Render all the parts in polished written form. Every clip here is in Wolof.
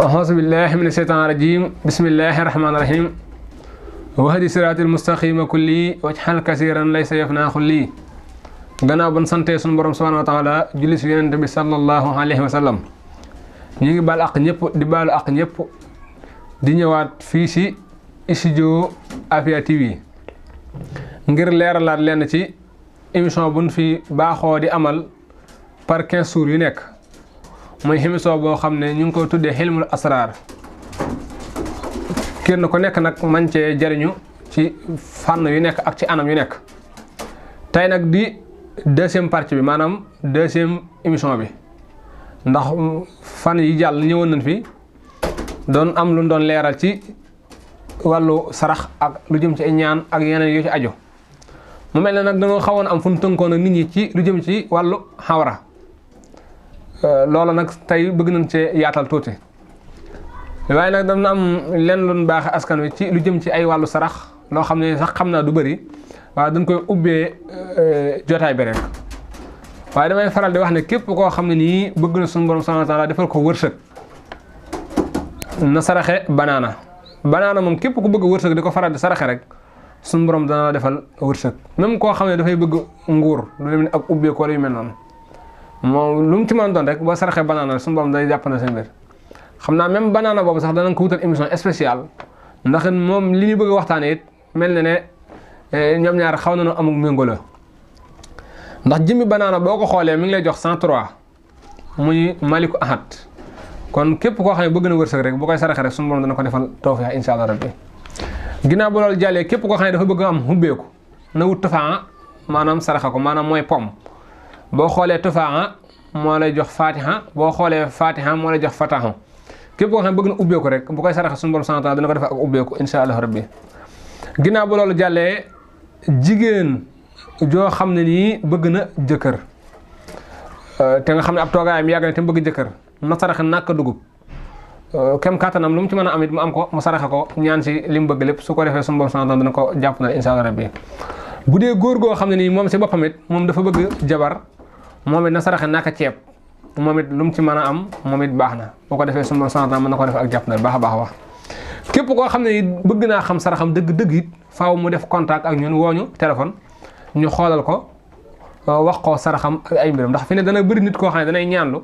أعوذ بالله من الشيطان الرجيم بسم الله الرحمن الرحيم وهدي صراط المستقيم كلي واجعل كثيرا ليس يفنى خلي gannaaw ban sante sunu borom subhanahu wa ta'ala julli ci yonent bi sallallahu alayhi wa sallam ñi ngi bal ak ñepp di balu ak ñepp di ñëwaat fi ci studio Afia TV ngir leeralat len ci émission buñ fi baaxoo di amal par 15 jours yu nekk moy émission boo xam ne ñu ngi ko tuddee Hilmul Asrar kenn ko nekk nag man cee jariñu ci fànn yu nekk ak ci anam yu nekk tey nag di deuxième partie bi maanaam deuxième émission bi ndax fan yi jàll ñëwoon nañ fi doon am lu doon leeral ci wàllu sarax ak lu jëm ci ay ñaan ak yeneen yu ci aju mu mel ne nag dañoo xawoon am fu ñu tënkoon ak nit ñi ci lu jëm ci wàllu xawra loolu nag tey bëgg nañ cee yaatal tuuti waaye nag dana am lenn lu baaxe askan wi ci lu jëm ci ay wàllu sarax loo xam ne sax xam naa du bëri waaye dañ koy ubbee jotaay bi rek waaye damay faral di wax ne képp koo xam ne nii bëgg na suñu borom subhanahu wa ta'ala defal ko wërsëg na saraxe banaana moom képp ku bëgg wërsëg di ko faral di saraxe rek suñu borom dana defal wërsëg même koo xam ne dafay bëgg nguur lu leen ak ubbee ko yu mel noonu moom lu mu ci mën doon rek boo saraxee banaana suñu borom day jàpp na seen mbir xam naa même banaana boobu sax danañ ko wutal émission spéciale ndax moom li ñu bëgg a waxtaanee it mel na ne ñoom ñaar xaw nañu amul méngoo la ndax jëmmi banaana boo ko xoolee mi ngi lay jox 103 muy maliku ahad kon képp koo xam ne bëgg na wërsëg rek bu koy saraxee rek suñu borom dana ko defal tawfiix insha Allah rabbi ginnaaw bu loolu jàllee képp koo xam ne dafa bëgg am hubbeeku na wut tufaa maanaam saraxa ko maanaam mooy pom boo xoolee tufaa moo lay jox fatiha boo xoolee fatiha moo lay jox fataha képp koo xam ne bëgg na ubbeeku rek bu koy saraxe suñu borom subhanahu wa ta'ala dana ko def ak ubbeeku insha Allah rabbi ginnaaw bu loolu jàllee jigéen joo xam ne nii bëgg na jëkkër te nga xam ne ab toogaayam yàgg na te bëgg jëkkër na saraxe nàkk dugub kem kàttanam lu mu ci mën a am it mu am ko mu saraxe ko ñaan si li mu bëgg lépp su ko defee suñu borom subhanahu wa ta'ala dana ko jàpp na insha Allah rabbi bu dee góor goo xam ne nii moom si boppam it moom dafa bëgg jabar moom it na saraxe naka ceeb moom it lu mu ci mën a am moom it baax na boo ko defee suñu borom subhanahu wa ta'ala mën na ko def ak jàpp na baax a baax wax képp koo xam ne bëgg naa xam saraxam dëgg-dëgg it faaw mu def contact ak ñun wooñu téléphone ñu xoolal ko wax ko saraxam ak ay mbiram ndax fi ne dana bëri nit koo xam ne danay ñaanlu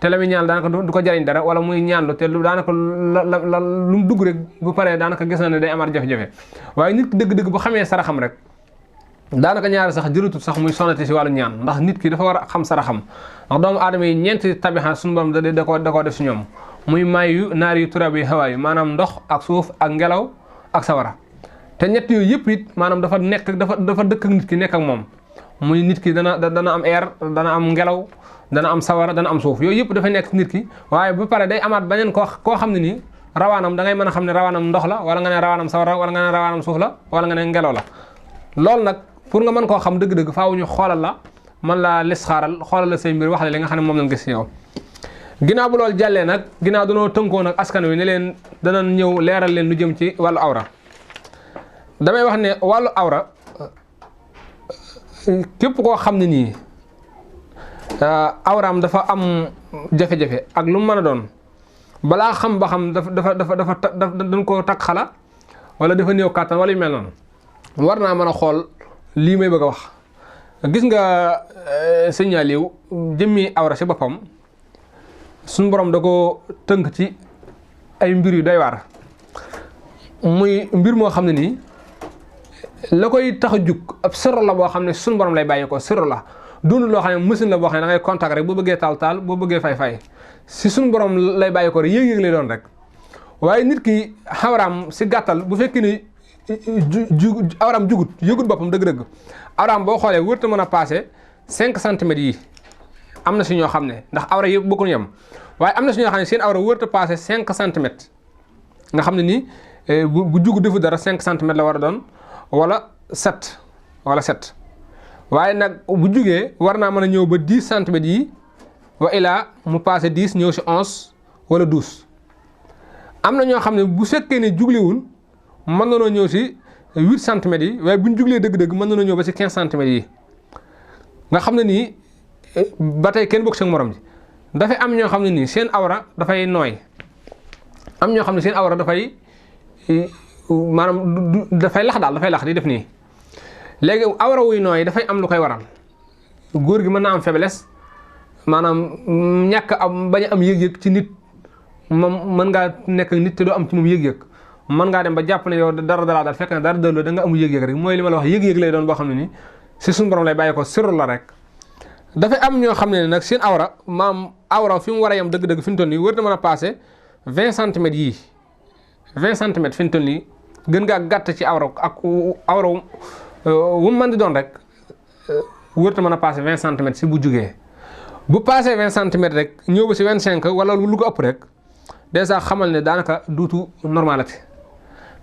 te la muy ñaan daanaka du ko jariñ dara wala muy ñaanlu te daanaka lu mu dugg rek bu paree daanaka gis na ne day amaat jafe-jafe waaye nit ki dëgg-dëgg bu xamee saraxam rek daanaka ñaari sax jërëtut sax muy sonati si wàllu ñaan ndax nit ki dafa war a xam saraxam ndax doomu aadama yi ñeenti tabixa suñu borom da koo def si ñoom muy maayu naar yu turab yi xawaay yu maanaam ndox ak suuf ak ngelaw ak sawara te ñett yooyu yëpp it maanaam dafa dëkk ak nit ki nekk ak moom muy nit ki dana am air dana am ngelaw dana am sawara dana am suuf yooyu yëpp dafa nekk nit ki waaye ba pare day amaat beneen koo xam ne nii rawaanam da ngay mën a xam ne rawaanam ndox la wala nga ne rawaanam sawara wala nga ne rawaanam suuf la wala nga ne ngelaw la loolu nag pour nga mën koo xam dëgg-dëgg faaw ñu xoolal la man laa lisxaaral xoolal la say mbir wax la li nga xam ne moom lañ gis yow ginnaaw bu loolu jàllee nag ginnaaw danoo tënkoon ak askan wi ne leen danañ ñëw leeral leen lu jëm ci wàllu awra damay wax ne wàllu awra képp koo xam ne nii awraam dafa am jafe-jafe ak lu mu mën a doon balaa xam ba xam dafa dañ koo takk xala wala dafa néew kàttan wala yu mel noonu war naa mën a xool lii may bëgg a wax gis nga signaliw jëmmi awra si boppam suñu borom da ko tënk ci ay mbir yu doy waar muy mbir moo xam ne nii la koy tax a jug ab sirru la boo xam ne suñu borom lay bàyyi ko sirru la doonul loo xam ne machine la boo xam ne da ngay contact rek boo bëggee taal boo bëggee fay si suñu borom lay bàyyi ko rek yëg-yëg lay doon rek waaye nit ki xawraam si gàttal bu fekkee ni awraam jugut yëgut boppam dëgg-dëgg awraam boo xoolee wërta mën a passé 5 centimètres yi am na si ñoo xam ne ndax awra yëpp bokkuñu yem waaye am na si ñoo xam ne seen awra wërta passé 5 centimètres nga xam ne nii bu jugu defu dara 5 centimètres la war a doon wala 7 waaye nag bu jugee war naa mën a ñëw ba 10 centimètres yi wa ilaa mu passé 10 ñëw si 11 wala 12 am na ñoo xam ne bu fekkee ne juglewul mën na noo ñëw si 8 centimètres yi waaye bu ñu juglee dëgg-dëgg mën na noo ñëw ba si 15 centimètres yi nga xam ne nii ba tey kenn bokk seen morom ji dafay am ñoo xam ne nii seen awra dafay nooy am ñoo xam ne seen awra dafay maanaam dafay lax daal dafay lax di def nii léegi awra wuy nooy dafay am lu koy waral góor gi mën naa am faiblesse maanaam ñàkk am bañ a am yëg-yëg ci nit moom mën ngaa nekk nit te doo am ci moom yëg-yëg mën ngaa dem ba jàpp ne yow dara dalaa daal fekk na dara daloo da nga amul yëg-yëg rek mooy li ma la wax yëg-yëg lay doon boo xam ne nii si suñu borom lay bàyyi ko sirru la rek dafay am ñoo xam ne nag seen awra maam awra fi mu war a yem dëgg-dëgg fi mu toll nii wër na mën a passé 20 centimètres yii 20 centimètres fi mu toll nii gën ngaa gàtt ci awra ak awra wu mu mën di doon rek wër na mën a passé 20 centimètres si bu jugee bu passé 20 centimètres rek ñëw ba si 25 wala lu ko ëpp rek dèjà xamal ne daanaka duutu normalité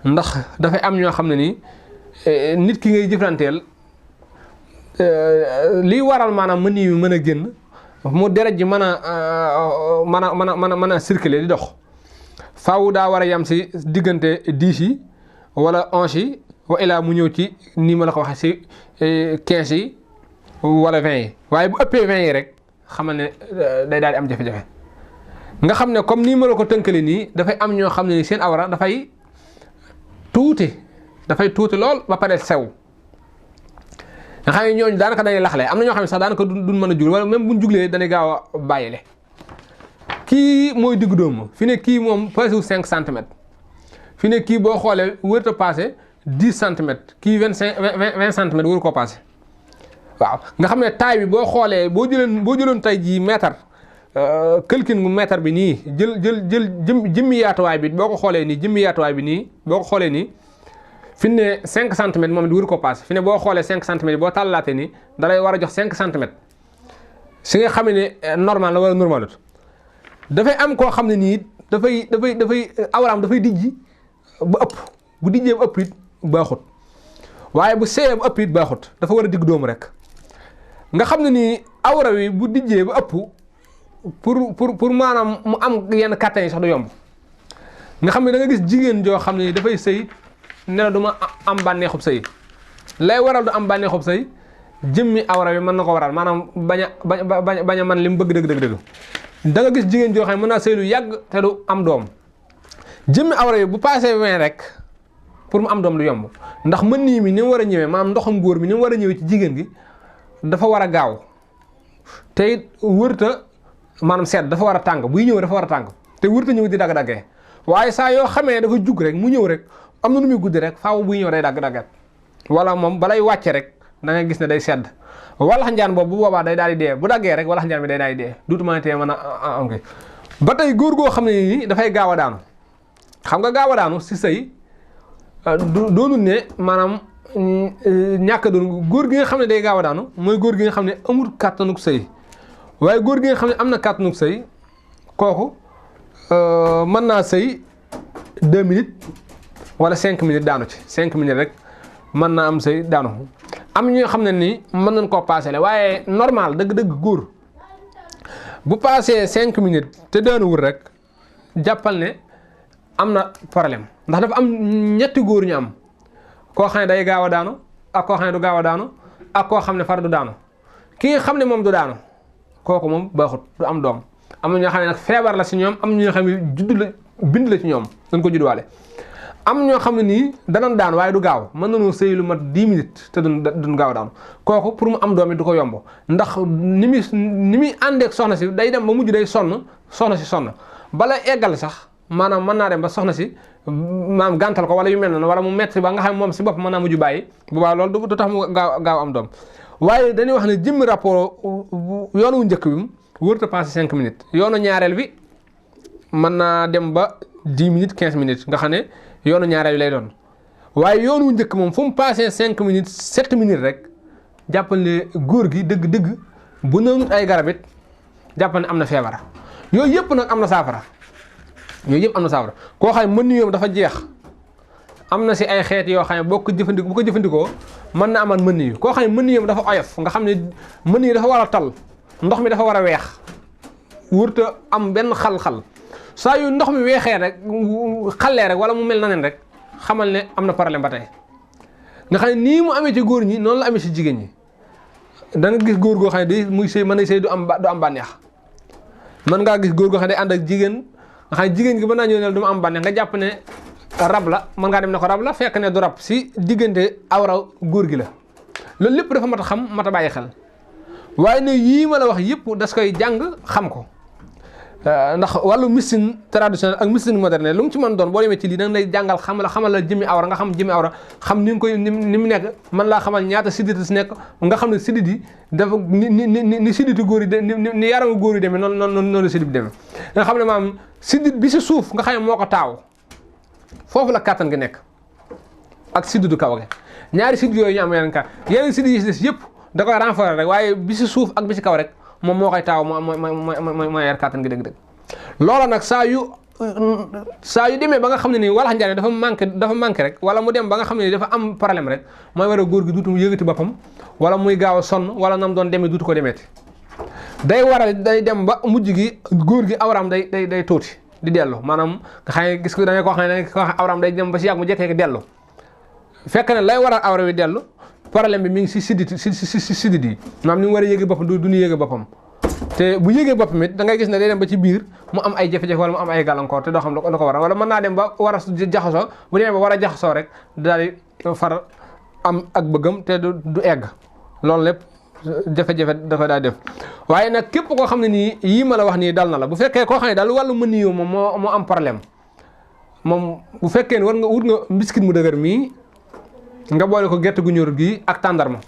ndax dafay am ñoo xam ne nii nit ki ngay jëflanteel liy waral maanaam mën yi mën a génn mu deret ji mën a circuler di dox faaw daa war a yam si diggante 10 yi wala 11 yi wa ilaa mu ñëw ci nii ma la ko waxee si 15 yi wala 20 yi waaye bu ëppee 20 yi rek xamal ne day daal di am jafe-jafe nga xam ne comme nii ma la ko tënkale nii dafay am ñoo xam ne ni seen awra dafay tuuti lool ba pare sew nga xam ne ñooñu daanaka dañuy laxle am na ñoo xam ne sax daanaka duñ mën a juglee wala même buñ juglee dañuy gaaw a bàyyile kii mooy diggu doomu fi ne kii moom passé wu 5 centimètres fi ne kii boo xoolee wërta passé 10 centimètres kii 20 centimètres wëru koo passé waaw nga xam ne taille bi boo xoolee boo jëloon tey jii mètre këlkin gu mètre bi nii jël jëmmi yaatuwaay bi boo ko xoolee nii jëmmi yaatuwaay bi nii boo ko xoolee nii fi ne 5 centimètres moom it wëru ko passé fi ne boo xoolee 5 centimètres boo tàllaatee nii da lay war a jox 5 centimètres si nga xam ne normal la wala normalut dafay am koo xam ne nii dafay awraam dafay dijji ba ëpp bu dijjee ba ëpp it baaxut waaye bu seeyee ba ëpp it baaxut dafa war a digg doomu rek nga xam ne nii awra wi bu dijjee ba ëpp pour maanaam mu am yenn kàttan yi sax du yomb nga xam ne da nga gis jigéen joo xam ne dafay sëy ne la du ma am bànneexub sëy lay waral du am bànneexub sëy jëmmi awra wi mën na ko waral maanaam bañ a man li mu bëgg dëgg da nga gis jigéen joo xam ne mën naa sëy lu yàgg te du am doom jëmmi awra wi bu passé 20 rek pour mu am doom du yomb ndax mën nii mi ni mu war a ñëwee maanaam ndoxam góor mi ni mu war a ñëwee ci jigéen gi dafa war a gaaw te it wërta maanaam sedd dafa war a tàng buy ñëw dafa war a tàng te wërta ñëw di dagg-daggee waaye saa yoo xamee dafa jug rek mu ñëw rek am na nu muy guddi rek faaw buy ñëw day dagg-daggat wala moom balay wàcce rek da ngay gis ne day sedd walax njaan boobu bu boobaa day daal di dee bu daggee rek walax njaan bi day daal di dee duutu mën a tee mën a am ba tey góor goo xam ne nii dafay gaaw a daanu xam nga gaaw a daanu si sëy doonul ne maanaam ñàkk doon góor gi nga xam ne day gaaw a daanu mooy góor gi nga xam ne amul kàttanug sëy waaye góor gi nga xam ne am na kàttanug sëy kooku mën naa sëy 2 minutes wala 5 minutes daanu ci 5 minutes rek mën naa am sëy daanu am ñoo xam ne nii mën nañ koo passé la waaye normal dëgg-dëgg góor bu passé 5 minutes te daanuwul rek jàppal ne am na problème ndax dafa am ñetti góor ñu am koo xam ne day gaaw a daanu ak koo xam ne du gaaw a daanu ak koo xam ne far du daanu ki nga xam ne moom du daanu kooku moom baaxut du am doom am na ñoo xam ne nag feebar la si ñoom am ñoo xam ne judd la bind la ci ñoom dañ ko juddwaale am ñoo xam ne nii danañ daan waaye du gaaw mën nañoo sëy lu mat 10 minutes te duñ gaaw a daanu kooku pour mu am doom it du ko yomb ndax ni muy àndeek soxna si day dem ba mujj day sonn soxna si sonn bala eggal sax maanaam mën naa dem ba soxna si maanaam gàntal ko wala yu mel noonu wala mu metti ba nga xam ne moom si bopp mën naa mujj bàyyi bu baax loolu du tax mu gaaw am doom waaye dañuy wax ne jëmmi rapport yoonu wu njëkk bi wërta passé 5 minutes yoonu ñaareel bi mën naa dem ba 10 minutes 15 minutes nga xam ne yoonu ñaareel bi lay doon waaye yoonu wu njëkk moom fu mu passé 5 minutes 7 minutes rek jàppal ne góor gi dëgg-dëgg bu naanut ay garab it jàppal ne am na feebar yooyu yëpp nag am na saafara yooyu yëpp am na saafara koo xam ne mën ni yoom dafa jeex am na si ay xeet yoo xam ne boo ko jëfandikoo mën na amal mën yu koo xam ne mën ni yoom dafa oyof nga xam ne mën yi dafa war a tal ndox mi dafa war a weex wurta am benn xal-xal saa yu ndox mi weexee rek xallee rek wala mu mel na nen rek xamal ne am na problème ba tey nga xam ne nii mu amee ci góor ñi noonu la amee ci jigéen ñi da nga gis góor goo xam ne day muy sëy mën na sëy du am bànneex mën ngaa gis góor goo xam ne day ànd ak jigéen nga xam ne jigéen gi mën naa ñëw ne du ma am bànneex nga jàpp ne rab la mën ngaa dem ne ko rab la fekk ne du rab si diggante awra góor gi la loolu lépp dafa mat a xam mat a bàyyi xel waaye ne yii ma la wax yëpp das koy jàng xam ko ndax wàllu médecine traditionnelle ak médecine moderne lu mu ci mën doon boo demee ci lii da nga lay jàngal xamal la jëmmi awra nga xam jëmmi awra xam ni nga koy ni mu nekk mën laa xamal ñaata sidit si nekk nga xam ne sidit yi dafa ni siditu góor yi ni yaramu góor yi demee noonu la sidit bi demee nga xam ne maanaam sidit bi si suuf nga xam ne moo ko taaw foofu la kàttan gi nekk ak siditu kaw gi ñaari sidit yooyu ñu am yeneen sidit yi si des yëpp da koy renforcer rek waaye bi si suuf ak bi si kaw rek moom moo koy taaw mooy yar kàttan gi dëgg-dëgg loola nag saa yu demee ba nga xam ne nii walax njane dafa manqué rek wala mu dem ba nga xam ne nii dafa am problème rek mooy war a góor gi duutu mu yëgati boppam wala muy gaaw a sonn wala nam doon demee duutu ko demeeti day dem ba mujj gi góor gi awraam day tuuti di dellu maanaam nga xam ne gis ko da ngay koo xam ne awraam day dem ba si yàgg mu jekkee dellu fekk ne lay waral awra wi dellu problème bi mi ngi si sidit yi maanaam ni mu war a yëgee boppam du ñu yëgee boppam te bu yëgee boppam it da ngay gis ne day dem ba ci biir mu am ay jafe-jafe wala mu am ay gàllankoor te doo xam lu ko waral wala mën naa dem ba war a jaxasoo bu demee ba war a jaxasoo rek daal di far am ak bëggam te du egg loolu lépp jafe-jafe da koy daal def waaye nag képp koo xam ne nii yii ma la wax nii dal na la bu fekkee koo xam ne daal wàllu mën niyo moom moo am problème moom bu fekkee ne war nga wut nga mbiskit mu dëgër mii nga boole ko gerte gu ñor gi ak tàndarma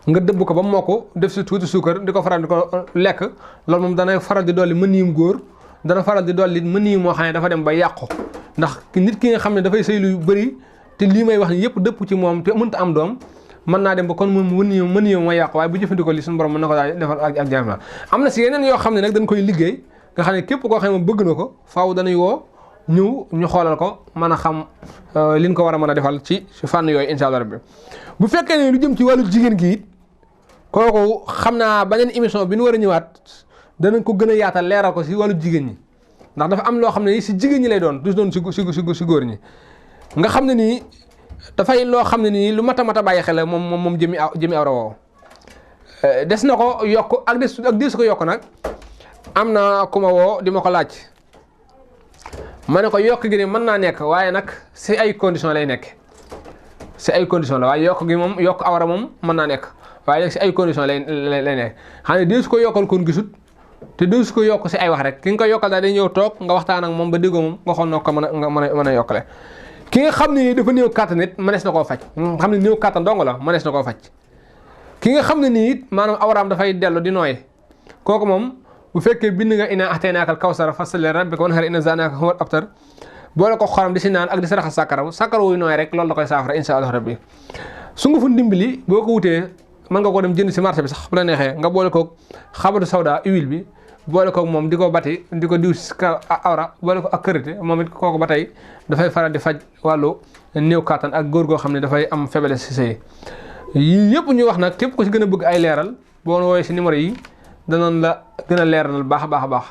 nga dëbb ko ba mokk def si tuuti suukar di ko faral di ko lekk loolu moom dana faral di dolli mëniyum góor dana faral di dolli mëniyum moo xam ne dafa dem ba yàqu ndax nit ki nga xam ne dafay sëy lu bëri te lii may wax ni yëpp dëpp ci moom te mënta am doom mën naa dem ba kon moom mëniyum moo yàqu waaye bu jëfandikoo li suñu borom mën na ko daal defal ak jaam am na si yeneen yoo xam ne nag dañ koy liggéey nga xam ne képp koo xam ne bëgg na ko faaw dañuy woo ñëw ñu xoolal ko mën a xam liñ ko war a mën a defal ci fànn yooyu incha allah rabbi bu fekkee ne lu jëm ci wàllu jigéen gi it kooku xam naa beneen émission bi ñu war a ñëwaat danañ ko gën a yaatal leeral ko si wàllu jigéen ñi ndax dafa am loo xam ne si jigéen ñi lay doon du doon si góor ñi nga xam ne nii dafay loo xam ne nii lu mat a bàyyi xel moom jëmi awra woowu des na ko yokk ak des ko yokk nag am na ku ma woo di ma ko laaj ma ne ko yokk gi ni mën naa nekk waaye nag si ay condition lay nekk si ay condition la waaye yokk gi moom yokk awra moom mën naa nekk waaye nag si ay condition lay nekk xam ne deesu ko yokkal kon gisut te deesu ko yokk si ay wax rek ki nga ko yokkal daal day ñëw toog nga waxtaan ak moom ba déggoo moom nga xool noo ko mën a yokkale ki nga xam ne dafa néew kàttan it mënees na koo faj xam ne néew kàttan dong la mënees na koo faj ki nga xam ne nii it maanaam awraam dafay dellu di nooy kooku moom bu fekkee bind nga inaa axtaynaakal kawsara fasalli li rabbika wanhar inna zanaaka huwal abtar boole ko xorom di si naan ak di si raxas sàkkara wuy nooy rek loolu da koy saafara insha allah rabbi su nga fu ndimbali boo ko wutee mën nga ko dem jënd si marché bi sax bu la neexee nga boole ko xabatu sawda huile bi boole ko moom di ko bati di ko diw si awra boole ko ak kërité moom it kooku ba tey dafay faral di faj wàllu néew kàttan ak góor goo xam ne dafay am faiblesse si sëy yii yëpp ñu wax nag képp ko si gën a bëgg ay leeral boo woowee si numéro yi danoon la gën a leeralal baax a baax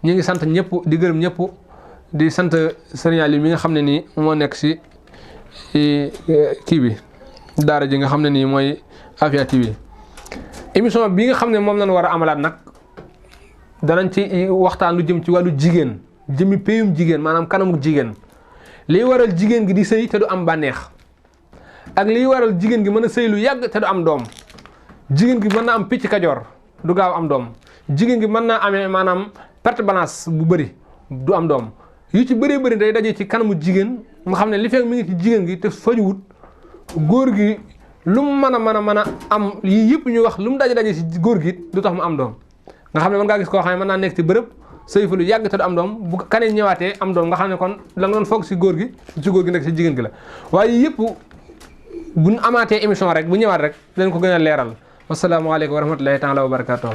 ñu ngi sant ñëpp di gërëm ñëpp di sant Serigne Aliou mi nga xam ne nii moo nekk si kii bi daara ji nga xam ne nii mooy Afia TV émission bi nga xam ne moom lañ war a amalaat nag danañ ci waxtaan lu jëm ci wàllu jigéen jëmi péyum jigéen maanaam kanamu jigéen liy waral jigéen gi di sëy te du am bànneex ak liy waral jigéen gi mën a sëy lu yàgg te du am doom jigéen gi mën na am picc kajoor du gaaw am doom jigéen gi mën naa amee maanaam perte balance bu bëri du am doom yu ci bëree bëri day daje ci kanamu jigéen nga xam ne li fekk mi ngi ci jigéen gi te fajuwut góor gi lu mu mën a am yii yëpp ñu wax lu mu daje ci góor gi du tax mu am doom nga xam ne mën ngaa gis koo xam ne mën naa nekk ci bërëb sëy fa lu yàgg te du am doom bu kanee ñëwaatee am doom nga xam ne kon la nga doon foog si góor gi nekk si jigéen gi la waaye yëpp buñ amaatee émission rek bu ñëwaat rek dañ ko gën a leeral wasalaamaaleykum wa rahmatullahi taala wa barakatuh